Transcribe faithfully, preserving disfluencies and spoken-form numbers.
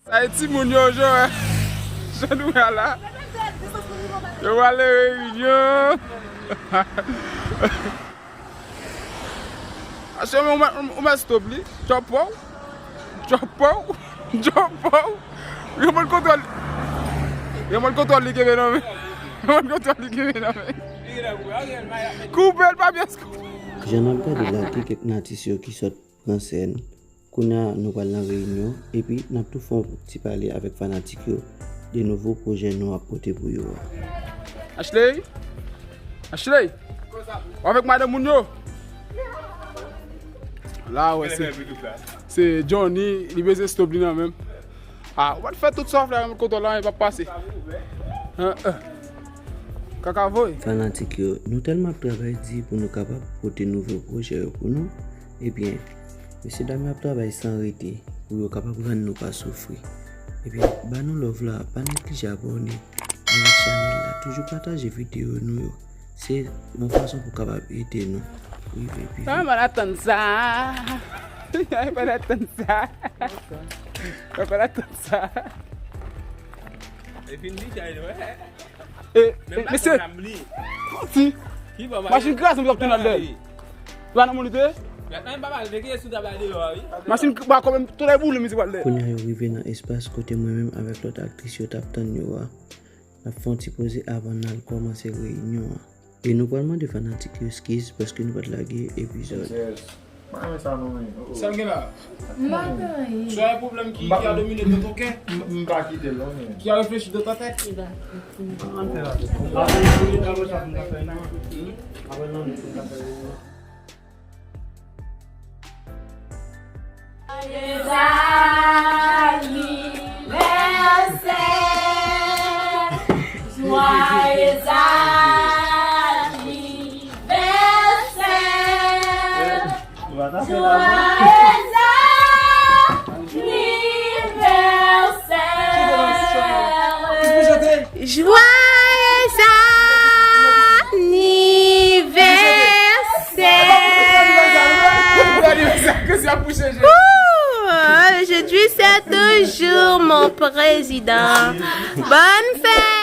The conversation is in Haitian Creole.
Sa e timoun yo, jan, jan nou wè la. Yo prale reyinyon. Asye, ou mèt, ou mèt stop li. Djòb pa w. Djòb pa w. Djòb pa w. Remòt kontwòl. Remòt kontwòl li kenbe nan men. Remòt kontwòl li kenbe nan men. Koupe l, pa pyès koupe. Jan n ap gade la, gen kèk nan atis yo ki sot pran sèn. Kounye a, nou pral nan reyinyon, epi n ap tou fè yon ti pale avèk fanatik yo de nouvo pwojè nou ap pote pou yo a. Ashley? Ashley? W avèk madanm moun yo? La, wè, se, se Johnny, li bezwen stop li nan menm. Ah, ou pa t fè tout sa w fè, kontwòl la, e p ap pase. Hein, euh. Kaka voye. Fanatik yo, nou tèlman ap travay di pou nou kapab pote nouvo pwojè yo pou nou. Ebyen, mesye dam yo ap travay san rete pou yo kapab rann nou pa soufri. Ebyen, ba nou love la, pa neglije abòne avèk chanèl la. Toujou pataje videyo nou yo. Se yon fason pou kapab ede nou rive pi vit. Sa pa atann sa. Sa pa atann sa. Sa pa atann sa. E fin di chay nou, eh. E, e, mesye. Santi. Machin kraze, m ap tounen al dèyè. Li pa nan moun li te ye? Machin ba kò m, tout ay boule, misye pral dèyè. Kounye a yo rive nan espas kote mwen menm avèk lòt aktris yo t ap tann yo a. N ap fè yon ti poze avan n al kòmanse reyinyon an. E nou pral mande fanatik yo eskiz paske nou pa t lage epizòd. M pa renmen sa non, men. Oh, oh. Sa l gen la? M pa gen anyen. Sa yon pwoblèm ki, ki a domine dans ton cœur? M, m pa kite l non, men. Qui a réfléchi dans ta tête? Joyeux anniversaire, joyeux anniversaire. Joyeux anniversaire. Joyeux anniversaire. Ouh, aujourd'hui c'est ton jour, mon président. Bonne fête.